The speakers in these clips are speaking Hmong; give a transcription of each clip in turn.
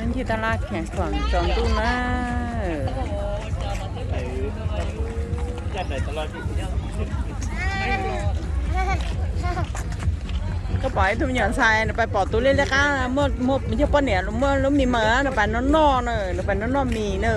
Ncig taj laj kheev kom tsaus ntuj na. Koj pom ib tug me nyuam ntxhais nws pais pom tus liab liab qab muaj yog poj niam muaj lub mis mas nws pais noj noj na, nws pais noj noj mis na.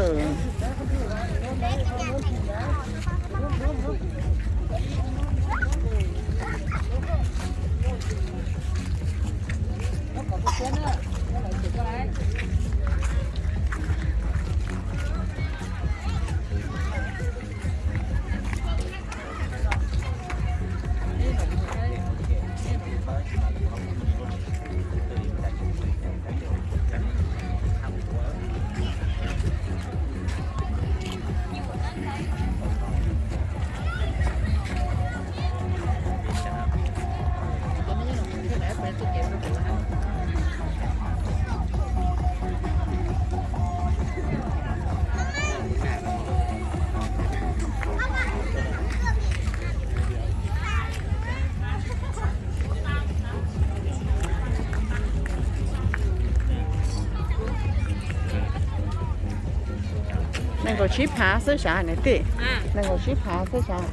Nees nkaum tsib phav xwb sav niam tij. Nees nkaum tsib phav xwb sav.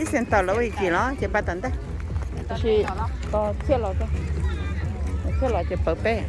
Ib xees tawm lawm ua ib kis los ces pab tom ntej. Tab sis tos txhiaj los, txhiaj los ces pawv peb.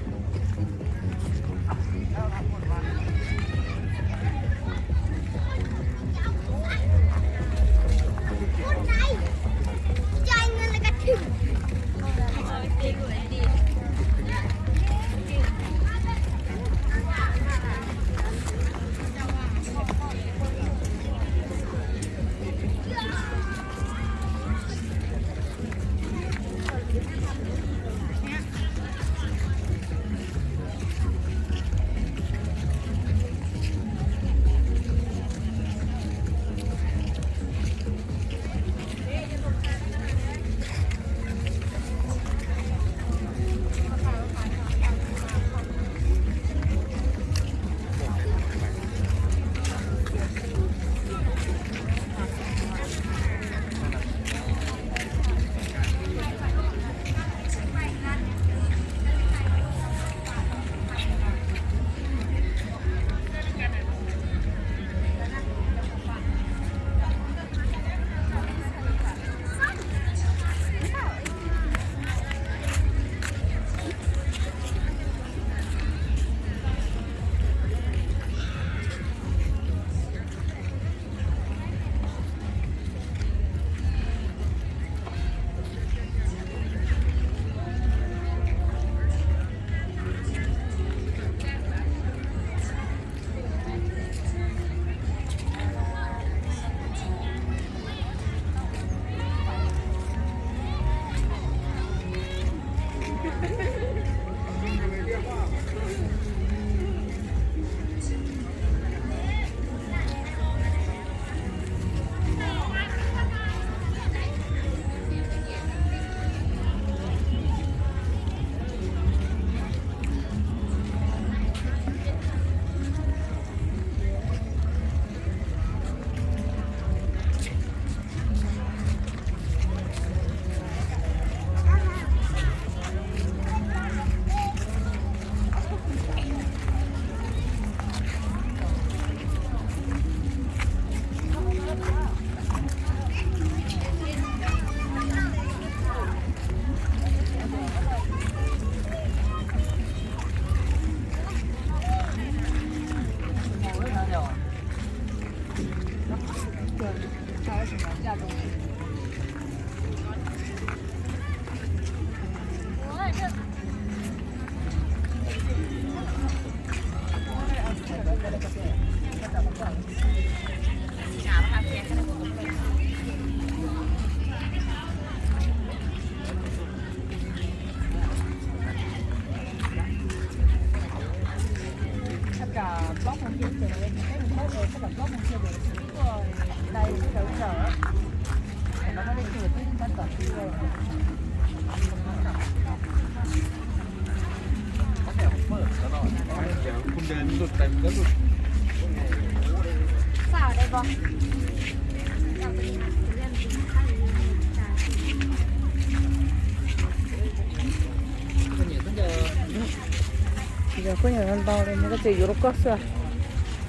Yog koj nyiam ntau ntau li no koj tsis yuav rau koj xwb,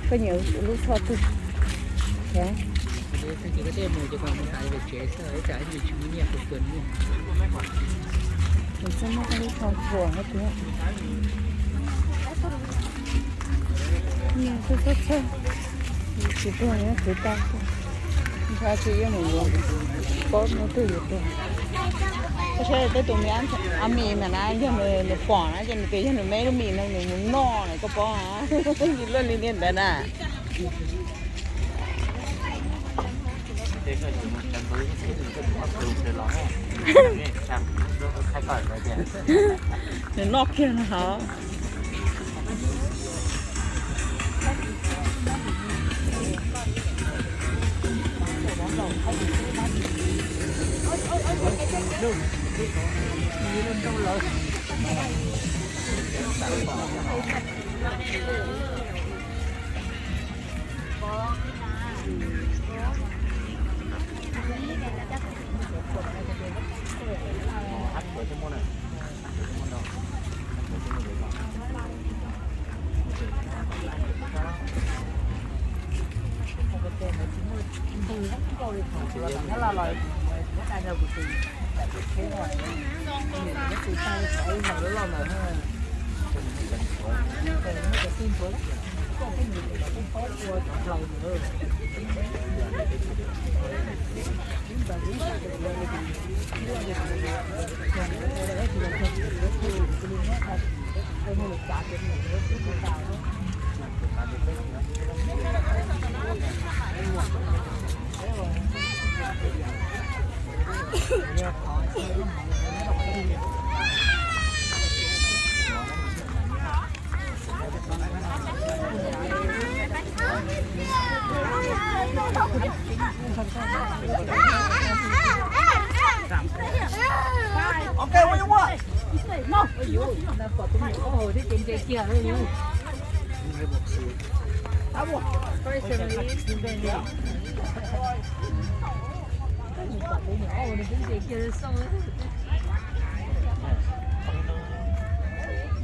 koj nyiam lub tsho twg. Nws txawj muaj lub tsho ntsuam no tiag. Nws txawj txawj txawj, tsis tuag nws twv tau. Ntshe tsis yeej mus yuav, paub hnub twg yuav tuag. Koj saib peb tus me a mis ntawm na, yog nws pom na ces nws tias yog nws me lub mis no nws mus noj na koj paub. Luaj li niag ntawd na. Nws noj kiag no hov. Rau lub ces lub zoo nkaus lub xiav xiav ntawd, nrov tho, tho tho, ua tsuab tom dab laug ces tus mam theb xwb.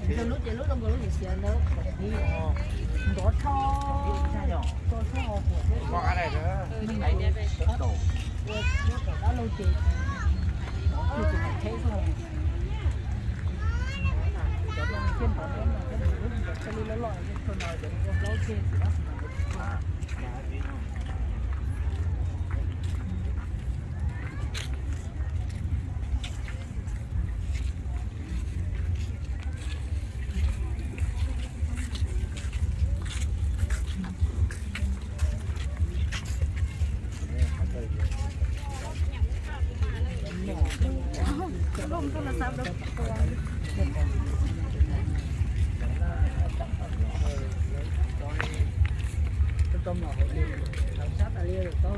Cov no thiaj nrov nrov no thiab, lub nrov thiaj li loj loj thiab, thaum no cov ua plaub tseg xwb.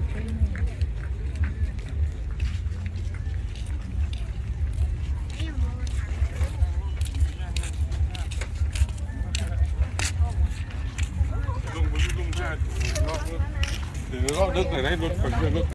Lub Đức này đấy, lub Cần Thơ, lub